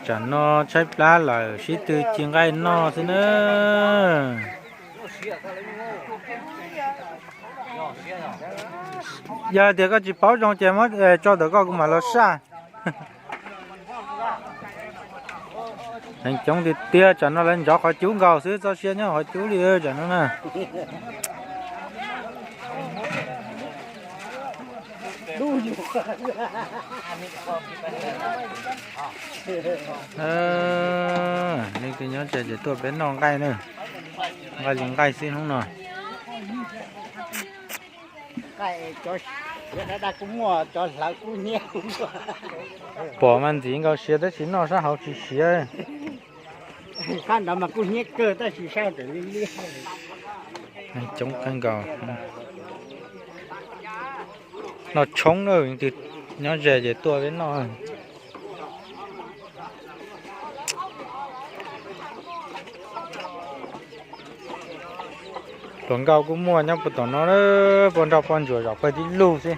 Tam no tshaib plab lawm sib tw ci nqaij noj xwb na. Yog tias koj tsis paub zoo ces muab tso ntawm koj kuv mam los saj. Heev coob tiag tiag, tsam no lawv nrov qhov cub nkaus xwb, txoj sia nyob qhov cub li tsam no na. Leej twg nyob tsev ces tuaj peb noj nqaij na. Nqaij li nqaij xwb hnub no. Pom mas ntxiv nkaus siav tab sis noj sab hauv tsis siav. Coob kawg nkaus. Noj tshoob na, leej twg nyob ze ces tuaj peb noj. Hluas nkauj kuj muaj nyob puag tom no, poj nrauj poj ntsuam zaum pawg tib lug xwb.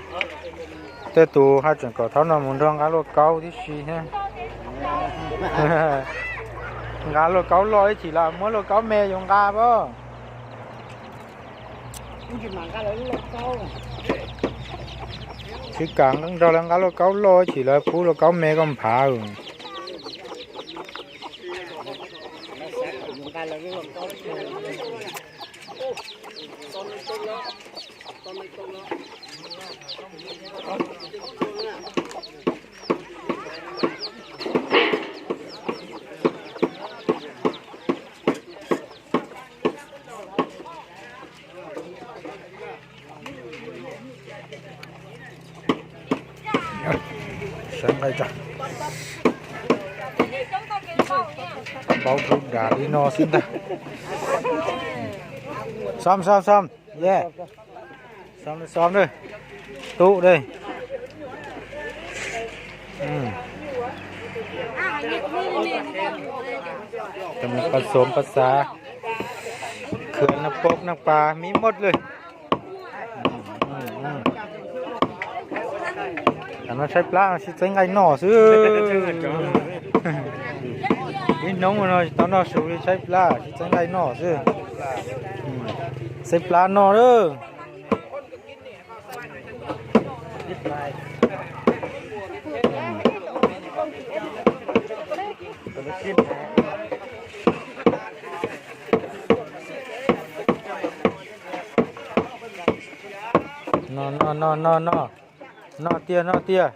Tej tus haj tseem kom thaum no mus nrog nqa lauj kaub tib si thiab. Nqa lauj kaub loj ib chim los muab lauj kaub me yuav nqa pab. Tsis kam nrog lawv nqa lauj kaub loj ib chim lawv pub lauj kaub me koj nphav. Saib nqaij tso. Npaub dub dav li no xwb ntag. Xom xom xom, ye. Xom xom, tub dej. Cov pas xom pas xav, khwv naj pog naj pas mib muab lawm. Tam no tshaib plab sib txeeb nqaij noj xwb. Ib hnub no tsis tau noj su li, tshaib plab sib txeeb nqaij noj xwb. Txeeb plab noj lawm. Noj noj noj noj noj, noj tiag noj tiag.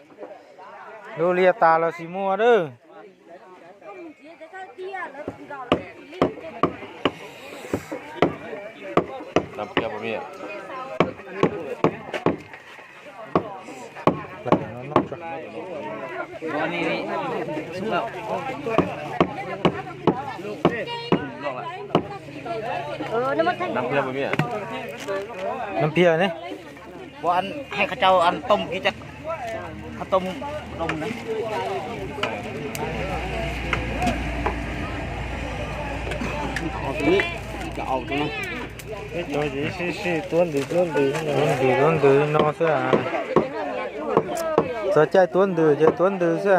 Lub liaj tas los tsis muaj lawm. Nab phiaj ne. Ua ăn, hay koj cau ăn tôm kis, koj tôm, tôm na. Cov ntws tuab ntws tuab ntws, tuab ntws tuab ntws no xwb. Txog caij tuab ntws ces tuab ntws xwb.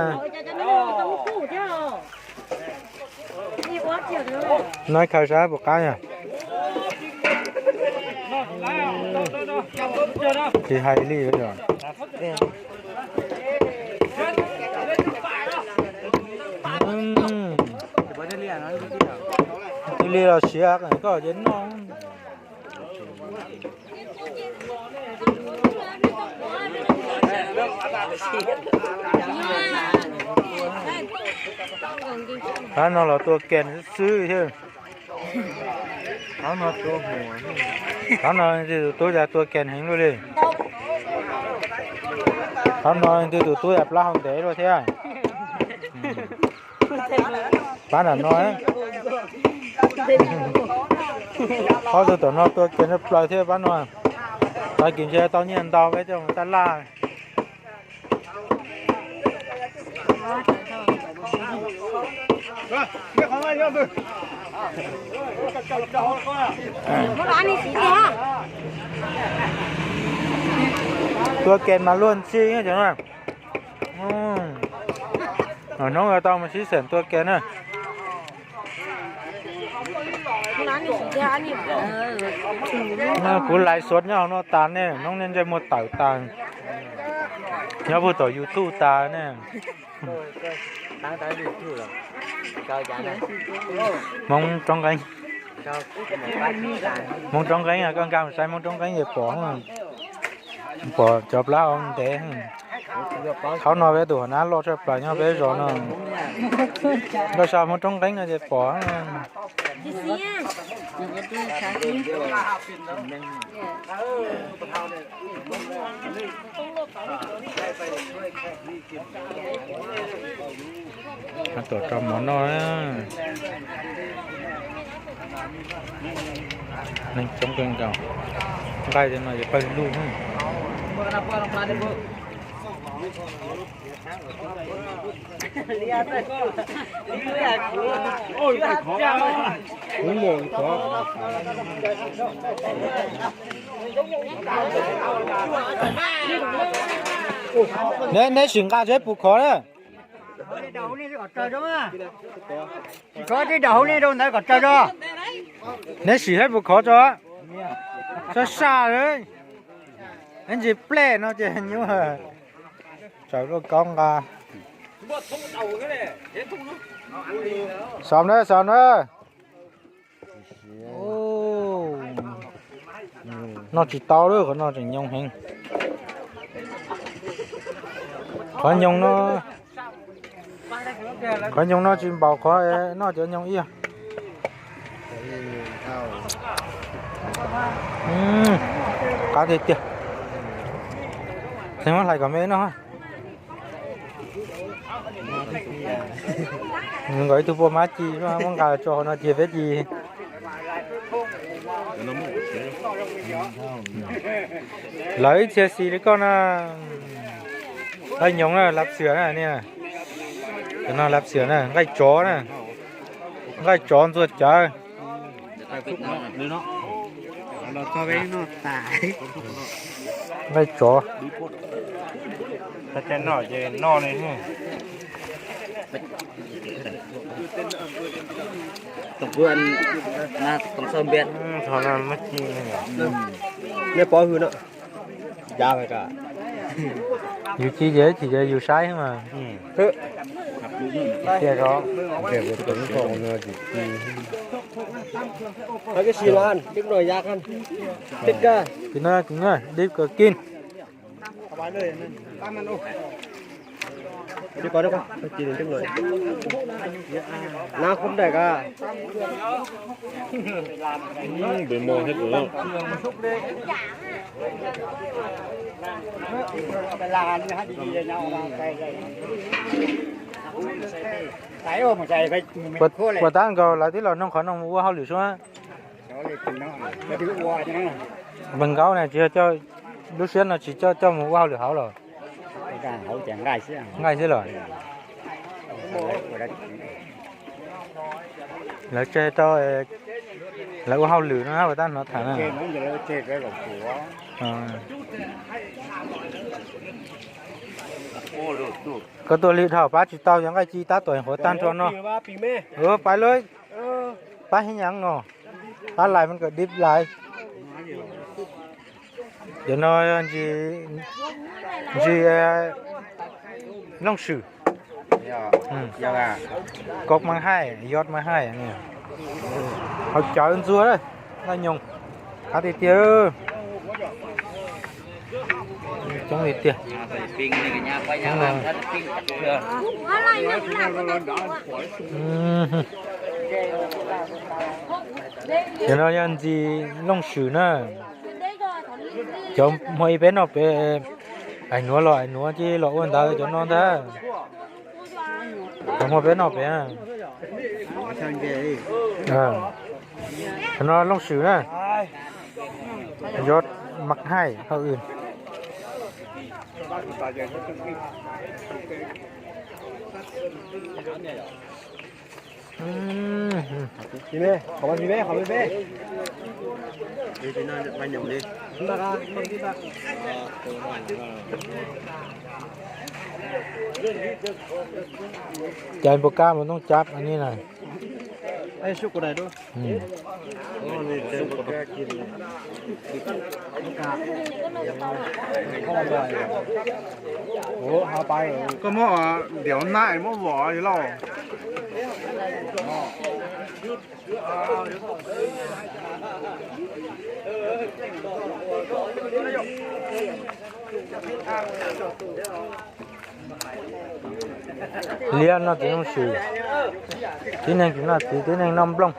No khaws sab puas qab yog? Tsis hais li os. Twb li los siav koj ces noj. Qab no los tua kes xwb thiab. Qab no tus tub yog tua kes heev luaj li. Qab no tus tub yog plab hau ntev luaj thiab. Pab nram no, ob tug tom no tua kiag plaws thiab pab no. Tag kis ntshe tau nyiaj ntau peb coj mus taj laj. Tua kes mas luag ntxhi cov no. Hnub no tau mus sib xeem tua ke na. Kuv lais xuav nyob hauv no tas nej hnub nej ntsej muag tawm tas, nyob puag tom YouTube tas ne. Hmoob Roob Nqeeb, Hmoob Roob Nqeeb, koj nkag mus saib Hmoob Roob Nqeeb ces pom, pom cov plab hau ntev. Thaum no peb tus hau nab loj tshaj plaws nyob peb zos no. Koj saib Hmoob Roob Nqeeb no ces pom. Tuam rau mov noj. Neeg coob kawg nkaus. Nqaij no ces pawg lug. Neb sim nqa seb puas khov na. Neb sim seb puas khov tso. Sab sab, ib ntsis plej no ces nyuaj. Tsaws luaj kaub nqa. Xav na, xav na. Noj tsis tau lawm, qhov no tseem nyoos heev. Qhov nyoos no, qhov nyoos no tsis npaum qhov noj cov nyoos ib yam. Qab tiag tiag. Muab hlais kom me noj. Nws nkaus ib tug pua mab ci, muab nqa tso hauv no cia peb ci. Lawv ib txhia xis li koj na. Nqaij nyoos na, lab xwm na, cov no lab xwm na, nqaij tsov na, nqaij tsov ntxuag cawv. Nqaij tsov. Nej pov hwm no. Yus ci ces chim ces yus saib mas. Tim no kuv dib kom kij. Puas tab nkaus lawv twb los noog qhov no mus ua hauj lwm suab. Npawg Nkaub na tsis yog coj, lub siab no tsis coj coj mus ua hauj lwm hauv los? Nqaij xwb los? Lawv tseg tau, lawv ua hauj lwm no na, ua tab hnov tham na. Koj tuaj lig dhau pab tsis tau, yog nqaij ci tab tom qhuav tag nrho no. Pais lawm, pab heev nyam no, pab lais mas kom dib lais. Cov no ntsis, ntsis looj swm, kaub mas haij, yoj mas haij, hauv cawv ntxuag, nqaij nyoos, qab tiag tiag. Coob li tiag. Cov no yog ntsis looj swm na. Cov muaj ib peb noj pem, ais nuav los ais nuav cia los ua ntawd cov no ntag. Cov muaj peb noj pem. Cov no looj swm na. Yog mas haij hauj. Cai npua kab mas tooj cab ni na. Koj muab diav na muab vom lauj. Liab noj txiv noj si, tib neeg tsis noj txiv tib neeg noj nplooj.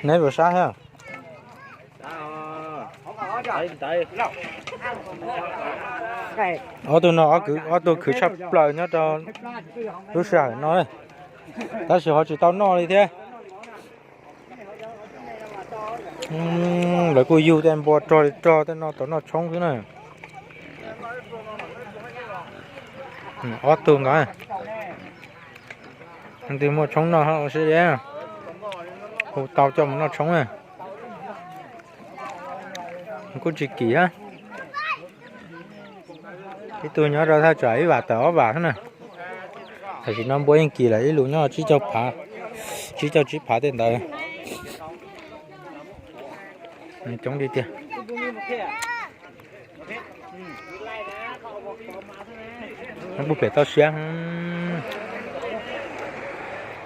Neb puas sab thiab? Ob tug no, ob tug khwv tshaj plaws nyob rau lub sij hawm no, tab sis ho tsis tau noj li thiab. Lawv kuj yug tej npua rog li rog tej no tau noj tshoob xwb na. Ob tug ntawd, leej twg muaj tshoob noj ua siab deb, hu tau coj mus noj tshoob na. Kuj tsis kim thiab. Ib tug nyob rau thaj tsam ib vam tawm ob vam xwb na. Tam sim no npua yeej kim lawm ib lus nyob tsib caug phav, tsib caug tsib phav tej ntawd. Coob tiag tiag. Pub pem toj siab.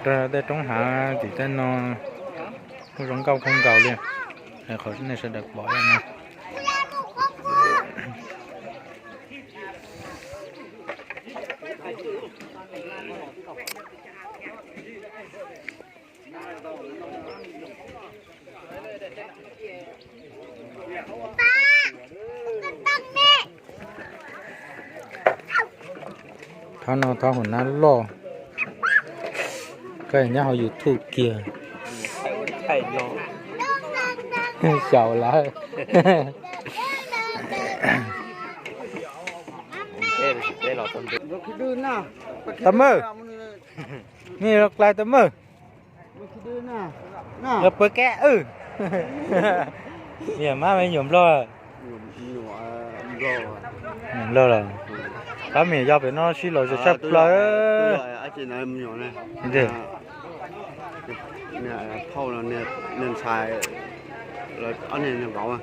Tej roob hav tim tej no kuj zoo nkauj kawg nkaus li, qhov nej sawv daws pom no. Thab no thab hauv nab loj, koj nyob hauv YouTube kiag. Xyaum lawm. Tau mawj, me los klais tau mawj. Los pawv kab wb. Niam mab me nyuam nplog. Nyuam nplog los. Pab me yog pem no sib laus zog tshaj plaws. Phauj, ntxhais, ob niag vauv.